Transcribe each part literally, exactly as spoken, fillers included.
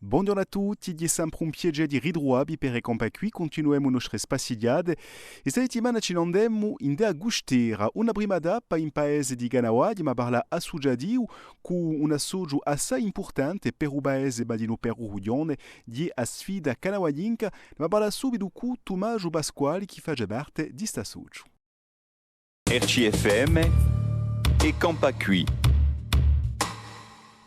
Bonghjornu à tutti, hè sempre un piacè di ritruvà vi per È campà quì, cuntinuemu e nostre spassighjate. È sta settimana ci n'andemu in a Custera, una prima tappa in paese di Canavaghja, ma parla assuciativu, cù un associu assai impurtante per u paese, ma dinù per u rughjone, hè a Sfida Canavaghjinca, ma parla subitu cù Tumasgiu Pasquali chì face parte di st'associu. R C F M, È campà quì.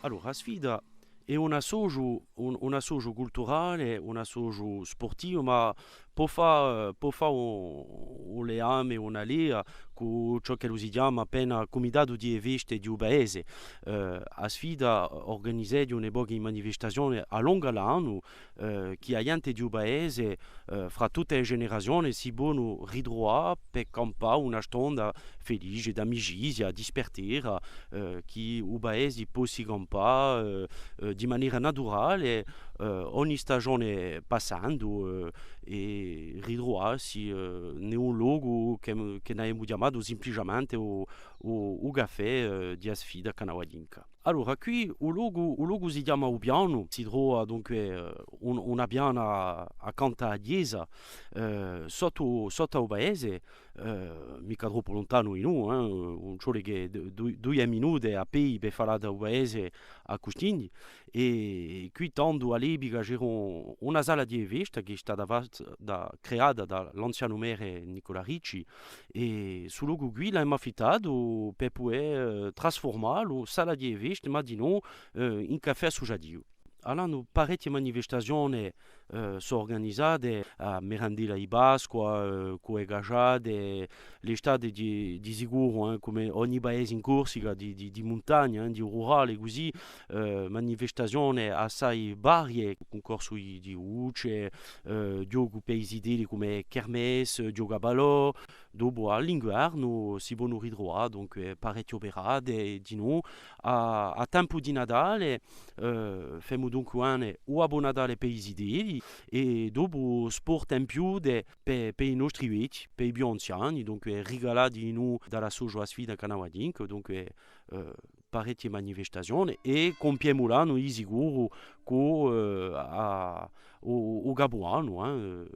Allora, a Sfida hè un associu, un, un associu culturale, un associu spurtivu, ma pò fà, pò fà un, un leame, una lea cù ciò ch'ellu si chjama appena cumitatu di e feste di u paese. Eh, a Sfida urganizzeghja un pocu di manifestazione à longu à l'annu, eh, chì a ghjente di u paese, eh, fra tutte e generazione, si ponu ritruvà per campà una stonda felice, d'amicizia, di spartera, eh, chì u paese possi campà, eh, eh, di manera naturale, eh, ogni stagione passandu, eh, è ritruvassi, eh, in un locu chì, chì n'avemu chjamatu simpliciamente u, u, u caffè, eh, di a Sfida Canavaghjinca. Allora, quì u locu, u locu si chjama U Pianu, si trova dunque, eh, un, una piana accantu à a chjesa, eh, sottu, sottu à u paese, eh, micca troppu luntanu dinù, eh, ùn ci vole chè du-, du-, duie minute à pedi per falà da u paese à Custigni, è quì tandu à l'epica c'era un, una sala di festa chì hè stata fatta da, creata da l'anzianu merre Nicola Ricci, è stu locu quì l'avemu affittatu per pudè, eh, trasfurmallu in sala di festa, ma dinù, eh, in caffè assuciativu. All'annu parechje manifestazione, eh, sò urganizate, a merendella di Pasqua, eh, cù e casciate, l'estate di, di sicuru, eh, cum'è ogni paese in Corsica, di, di, di muntagna, eh, di rurale, cusì, eh, manifestazione assai varie, cuncorsu di, di vuce, eh, ghjocu per i zitelli cum'è kermesse, ghjocu à ballò, Dopu à l'inguernu si ponu ritruvà, dunque, parechje operate, è dinù, à, à tempu di Natale, eh, femu dunque vene u Babbu Natale per i zitelli, è dopu sport in più di, per, per i nostri vechji, per i più anziani, dunque, rigalati dinù da l'associu A Sfida Canavaghjinca, dunque, eh, parechje manifestazione, è cumpiemu l'annu di sicuru cù, eh, à, u, u capu d'annu, eh,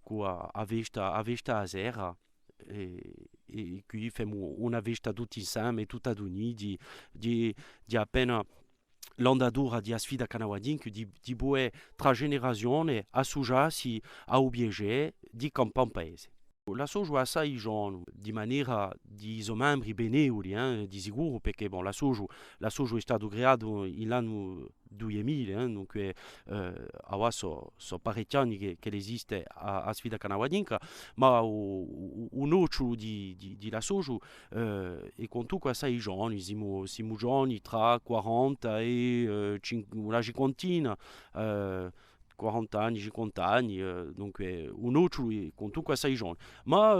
cù a, a festa, a festa a sera. È, è quì femu una festa tutti inseme, tutti aduniti, di, di appena l'andatura di a Sfida Canavaghjinca, di, di pudè trà generazione assuciassi à u piacè di campà in paese. L'associu hà assai ghjovani, di manera di i so membri benevuli, eh, di sicuru, perchè, bon, l'associu, l'associu hè statu creatu in l'annu duiemila, eh, dunque, eh, avà sò, sò parechji anni chì, ch'ella esiste a, a Sfida Canavaghjinca, ma u, u, u nocciulu di, di, di l'associu, eh, hè quantunque assai ghjovani, simu, simu ghjovani trà quaranta è, eh, cin-, una cinquantina, eh, quaranta anni, cinquanta anni, eh, dunque, u nocciulu hè quantunque assai ghjovani. Ma,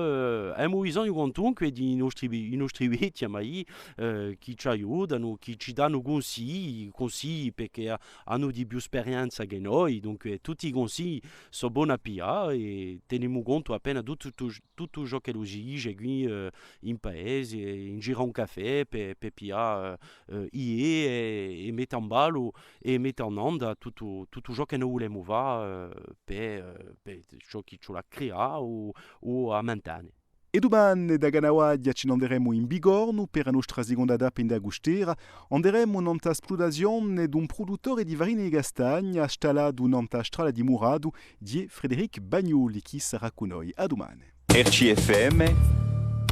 eh, emu bisognu quantunque di i nostri, i nostri vechji, ma i, eh, chì ci aiutanu, chì ci danu cunsigli, cunsigli, perchè a-, anu di più sperienza chè noi, dunque, tutti i cunsigli sò boni à piglià è tenemu contu appena tuttu, tuttu, tuttu ciò ch'ellu si dice quì, eh, in paese, in giru à un caffè, per, per piglià, eh, eh, idee è, è mette in ballu è mette in onda tuttu, tuttu ciò chì no vulemu fà, eh, per, eh, per ciò chì ci vole à creà o, o à mantene. È dumane da Canavaghja ci n'anderemu in Bigornu per a nostra seconda tappa in a Custera. Anderemu nant'à a spluttazione d'un pruduttore di farina di castagna stallatu nant'à a strada di Muratu, hè Frédéric Bagnoli chì sarà cù noi. À dumane. R C F M,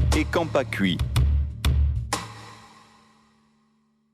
È campà quì.